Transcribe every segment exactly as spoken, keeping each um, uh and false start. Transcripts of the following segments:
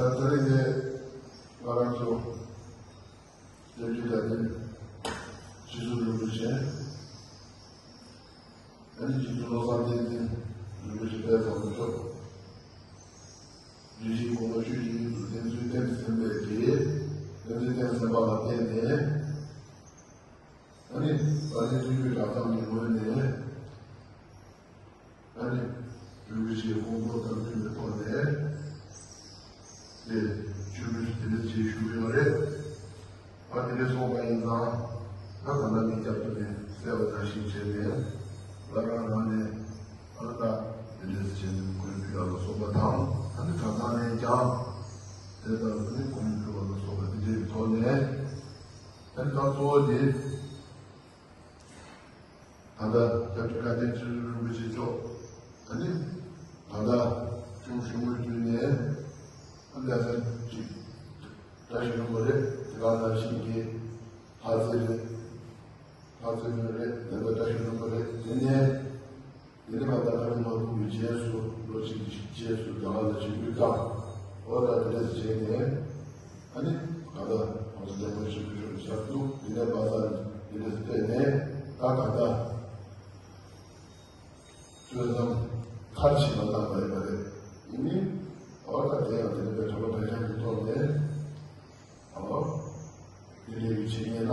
ད་ད་རེས་ནས་ང་རང་ཚོ་སྐྱབས་རྗེ་དགའ་ལྡན་རྗེ་བཙུན་རིན་པོ་ཆེ། ཨ་ནི་རྗེ་བཙུན་བློ་བཟང་བསྟན་འཛིན་རིན་པོ་ཆེ་དཔལ་བཟང་པོ་མཆོག་རེ་ཞིག་དགོངས་པ་ཆོས་ཀྱི་དབྱིངས་སུ་བསྟན་ཚུལ་བསྟན་ཟིན་པའི་གི་བསྟན་འཛིན་བསྟན་ཟིན་པ་ལ་བརྟེན་ནས། ཨ་ནི་དགའ་ལྡན་ཆོས་བརྒྱུད་གྲྭ་ཚང་གི་ངོས་ནས། ཨ་ནི་རིན་པོ་ཆེའི་དགོངས་རྫོགས་དང་མཐུན་པའི་ཐོག་ནས། དེ་ཆོས་གོས་དེ་འདྲ་ཅིག་ཞུ་གི་ཡོད་རེད། ཨ་དེ་འདྲ་སོང་བ་ཡིན་ཙང་། ད་ད་ལྟ་མི་སྐྱབས་ཐུབ་ནས་གསལ་བ་དང་ཞིག་བྱས་ནས། བླ་བྲང་ནང་ནས་ཨ་ད་དེ་འདྲ་བྱས་ནས་གོས་ཕུལ་བ་ལ་སོགས་པ་དང་། ཨ་ནི་གྲྭ་ཚང་ནས་ཀྱང་དེ་ལྟར་དུ་ནི་གོས་ཕུལ་བ་ལ་སོགས་པ་དེ་འདྲའི་ཐོག་ནས། ཨ་ནི་ད་གཙོ་བོ་དེ། ད་ལྟ་སྐྱབས་རྗེ་དགའ་ལྡན་རྗེ་བཙུན་རིན་པོ་ཆེ་མཆོག་ཨ་ནི་ད་ལྟ་ཆུང་ཆུང་ངུའི་དུས་ནས་ཨ་ནི་ལྷ་ས་ཅིག་བཀྲ་ཤིས་ལྷུན་པོ་རེད། དེ་ག་ནང་བཞིན་གྱི་ལྷ་རྩེ་རེད། ལྷ་རྩེ་མོན་རེད། དེ་ལ་བཀྲ་ཤིས་ལྷུན་པོ་རེད། དེ་ནས་དེ་ནས་ང་ད་ལྟ་ཁ་རི་མ་ཐུག་པའི་རྗེས་སུ་ལོ་གཅིག་གི་རྗེས་སུ་རྒྱ་གར་ལ་ཆིབས་བསྒྱུར་བཏང་། འོ་ད་དེ་འདྲ་བྱས་ནས། ཨ་ནི་གང་ལྟར་༸གོང་ས་༸སྐྱབས་མགོན་ཆེན་པོ་མཆོག་གི་ཞབས་ཏུ་འདི་ནས་པ་སངས་འདི་འདྲ་བལྟས་ནས། ད་གང་ལྟར་ཐོས་བསམ་མཐར་ཕྱིན་པ་བཏང་བ་ཡིན་པ་རེད། ཡིན་ནི། འོ་ད་དེ་ཡང་དེ་ནས་པའི་གྲྭ་པ་གྲྭ་རྐྱང་གི་ཐོག་ནས། ཨོ། འདི་འདྲའི་བྱེད་ཉན་ན།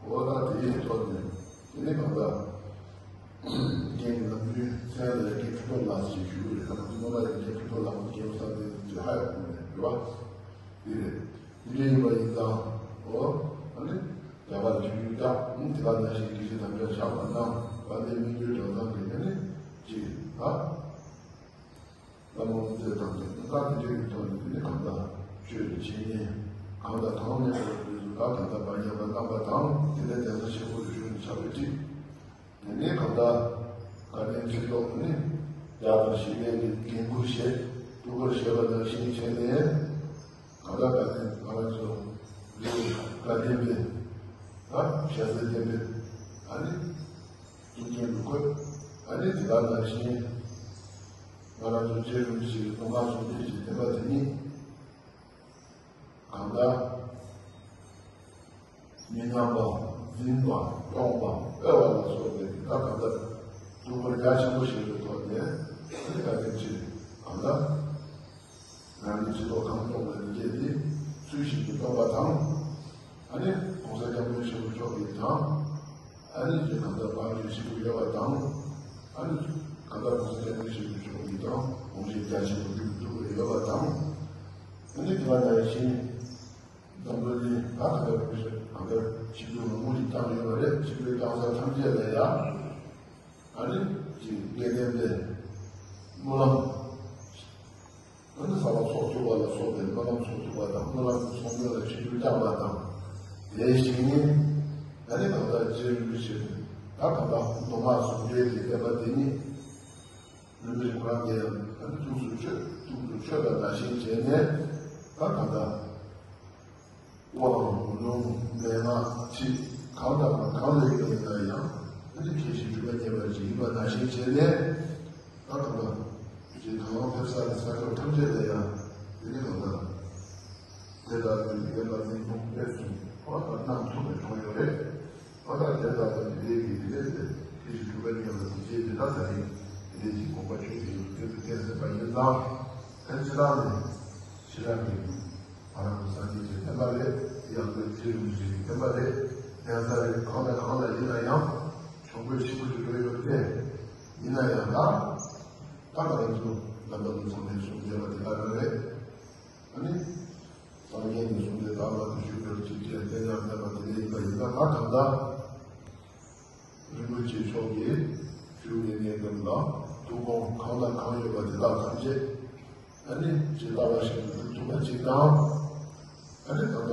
འོ་ད་དེ་ཡི་ཐོག་ནས་དེ་ནས་གང་ལྟར། རྒན་གྱི་ནམ་རྒྱུན་མཚན་ལ་རྒན་ཕུན་ཚོགས་ལགས་ཞེས་ཞུ་གི་རེད། ད་ང་ཚོ་སྔོན་མ་ཡི་རྒན་ཕུན་ཚོགས་ལགས་ཀྱི་རྒན་པོ་ས་དེ་དེ་ཧ་ཡག་པོ་རེད། རེད་བ། འདི་རེད། འདི་འདྲ་ཡིན་པ་ཡིན་ཙང་། ཨོ། ཨ་ནི་རྒྱ་གར་ལ་ཆིབས་བསྒྱུར་བཏང་། ཨུམ་དེ་ག་ནང་བཞིན་དགེ་བཤེས་དམ་བཅའ་བཞག་པ་དང་། དཔལ་ལྡན་སྨིན་གྲོལ་གྲྭ་ཚང་གི་ཨ་ནི་ཅིག་ད། བླ་མ་དབུ་མཛད་དང་དེ་ད་དེ་འདྲའི་གི་ཐོག་ནས་དེ་ནི་གང་ལྟར་ཆོས་ཀྱི་འཆད་ཉན་གང་དང་གང་མེད་པར་དུས་སུ་ད་ད་ལྟ་པ་ཉམས་པ་རྣམ་པ་དང་། དེ་ལས་གདན་ས་ཆེན་པོ་རུ་ཞུགས་ནས་ཕྱག་དཔེ་ཁྲིད། དེ་ནས་གང་ལྟར་དགའ་ལྡན་ཁྲི་ཐོག་ནས་རྒྱ་དང་ཞིང་ལས་ཀྱི་འགན་ཁུར་བཞེས། ཐུགས་ཁུར་བཞེས་པ་ནང་བཞིན་བྱས་ནས། གང་ལྟར་དགའ་ལྡན་ང་རང་ཚོ་དགའ་ལྡན་པའི་ད་ཞལ་ཟས་བསྟན་པའི་ཨ་ནི་ཀུན་མཁྱེན་ལུགས་བཀོད། ཨ་ནི་དེ་ག་ནང་བཞིན་ང་རང་ཚོ་རྗེ་རིན་པོ་ཆེའི་མདོ་སྔགས་ཟུང་འབྲེལ་གྱི་བསྟན་པ་དེ་ཉིད་གང་ལྟར་མི་ཉམས་པ་འཛིན་པ་སྐྱོང་བ་སྤེལ་བ་ལ་སོགས་པའི་ད་གང་ལྟར་ཐུགས་ཁུར་རྒྱ་ཆེན་པོ་བཞེས་པའི་ཐོག་ནས། ཨ་ནི་དགའ་ལྡན་ཕྱིར་གང་ལྟར། རང་གི་སྤྱི་ཚོགས་གང་སྐྱོང་བའི་ལས་འགན་དེ་ཚུལ་བཞིན་དུ་སྐྱོང་བ་དང་། ཨ་ནི་༸གོང་ས་༸སྐྱབས་མགོན་ཆེན་པོ་མཆོག་གིས་ཀྱང་ཨ་ནི་ཅིག་གང་ལྟར་བཀའ་འགྱུར་ཞིབ་པོ་ཡོད་པ་དང་། ཨ་ནི་གང་ལྟར་༸གོང་ས་༸སྐྱབས་མགོན་ཆེན་པོ་མཆོག་གིས་ཀྱང་དགོངས་བཞེད་རྒྱ་ཆེན་པོ་བསྒྲུབས་ཐུབ་པ་ཡོད་པ་དང་། ཨ་ནི་དེ་ག་ནང་བཞིན་འཛམ་བུ་གླིང་ད་གང་ལྟར་གང་ལྟར་ཆིབས་བསྒྱུར་མང་པོ་ཞིག་བཏང་ཡོད་པ་རེད། ཆིབས་བསྒྱུར་བཏང་ས་ཐམས་ཅད་ལ་ཡང་ཨ་ནི་ཅིག་དགེ་ལྡན་པའི་སྨོན་ལམ། ཨ་ནི་གསང་བ་ཚོགས་ཐུབ་པ་ལ་སོགས་པའི་སྨོན་ལམ་ཚོགས་ཐུབ་པ་དང་། སྨོན་ལམ་གྱི་ཚོགས་སྨོན་ལ་ཆིབས་བསྒྱུར་བསྐྱངས་པ་དང་། དེ་བཞིན་ཨ་ནི་གང་ལྟར་རྗེ་རིན་པོ་ཆེ་ད་གང་ལྟར་མདོ་སྔགས་ཟུང་འབྲེལ་གྱི་བསྟན་པ་འདི་ཉིད་རིན་པོ་ཆེ་ཁོ་རང་གིས་ཡང་ཨ་ནི་ཐུགས་སུ་ཆུད། ཐུགས་སུ་ཆུད་པ་ནང་བཞིན་བྱས་ནས། ད་གང་ལྟར་དབང་ལུང་མན་ངག་ཁྲིད་གང་དང་གང་ལས་ཡིན་ན་ཡང་ཨ་ནི་མཁས་ཤིང་གྲུབ་པ་བརྙེས་པ་ཅིག་ཡིན་པ་ནང་བཞིན་བྱས་ནས། ད་གང་ལྟར་ཅིག་གང་ཕེབས་ས་ནས་ས་ཕྱོགས་ཐམས་ཅད་ལ་ཡང་དེ་ནི་གང་ལྟར་དེ་ལྟར་དུ་ཡོད་པ་འཛིན་སྐྱོང་སྤེལ་གསུམ་འོ་ད་གནང་ཐུབ་པའི་གྲོང་ཡོད་རེད། ཨ་ད་དེ་ལྟ་བུ་འདི་ལས་ཀྱི་འདི་ལས་ཏེ་དེ་བཞིན་གྲུབ་པ་ཉམས་ལ་འདི་བྱེད་འདི་ལྟ་ད་རིང་འདི་ལས་ཀྱི་དགོངས་པ་ཆོས་ཀྱི་ཡུལ་དུ་བསྟན་ཟིན་པ་ཡིན་ཙང་། ཨ་ནི་ཕྱི་ནང་ནས་ཕྱི་ནང་གི་ང་རང་གི་སངས་རྒྱས་ཀྱི་བསྟན་པ་རེད། ཡང་སྒོས་རྗེ་རིན་པོ་ཆེའི་བསྟན་པ་རེད། གདན་ས་རེད། གང་ལ་གང་ལ་ཡིན་ན་ཡང་གྱོང་པོ་ཆེན་པོ་ཞིག་འགྲོ་ཡོད་དེ། ཡིན་ན་ཡང་ད་ད་ང་རང་ཚོ་རྣམ་པ་ཚོ་ཚང་མས་གསུང་བྱས་པ་དེ་ལྟར་རེད། ཨ་ནི། སངས་རྒྱས་ནས་གསུངས་པའི་བདག་ལ་ནི་ཞུགས་པར་བྱེད་ཅེས་བསྟན་ཡང་བསྟན་པ་དེ་ལས་ཡིན་པ་ཡིན་ན། ད་གང་ལྟར་རིན་པོ་ཆེ་མཆོག་གིས་བཞུགས་པའི་གནས་སྐབས་ལ་ཐུགས་དགོངས་གང་དང་གང་ཡོད་པ་དེ་དག་ཐམས་ཅད་ཨ་ནི་ཇི་ལྟ་བ་བཞིན་དུ་ཐུབ་པ་གཅིག་དང་། ཨ་ནི་ད་ལྟ་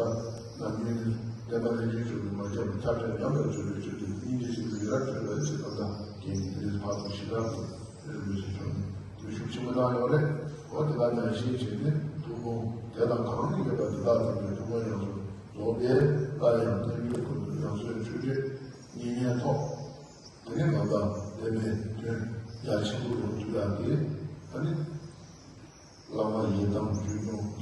ནམ་རྒྱུན་ནི་བསྟན་པ་ལྷན་ཅིག་སྦྱོར་བའི་མ་ཁྱབ་པ་ཁྱབ་བྱར་ཉམས་པར་འགྱུར་བའི་ཆོས་ཀྱི་སྙིང་རྗེ་ཆེན་པོའི་ཡི་རབས་ཐོས་པ་ཞེས་ད་ལྟ་རྒན་གྱིས་དེ་རིང་ཕར་ཚུར་ཞེ་དྲག་ཏུ་རིན་པོ་ཆེ་མཆོག་ནས་འདུ་ཤུགས་ཆེན་པོ་གནང་ཡོད་རེད། འོ་དེ་ལ་ནང་བཞིན་བྱས་ནས་ཐུགས་དགོངས་དེ་དང་གང་ཡོད་པ་དེ་དག་ཙམ་གྱི་ཐུགས་དགོངས་ཡོངས་སུ་རྫོགས་པའི་སླར་ཡང་བསྟན་འགྱུར་ཀུན་ཏུ་ཡང་གསོལ་ཆོས་འབྲེལ་སྙིང་ནས་ཐོག་དེ་ནས་གང་ལྟར་བསྟན་པའི་དོན་རྒྱ་ཆེན་པོ་རུ་འཇུག་ཡག་གི་ཨ་ནི། བླ་མ་ཡི་དམ་རྒྱུད་སྐྱོང་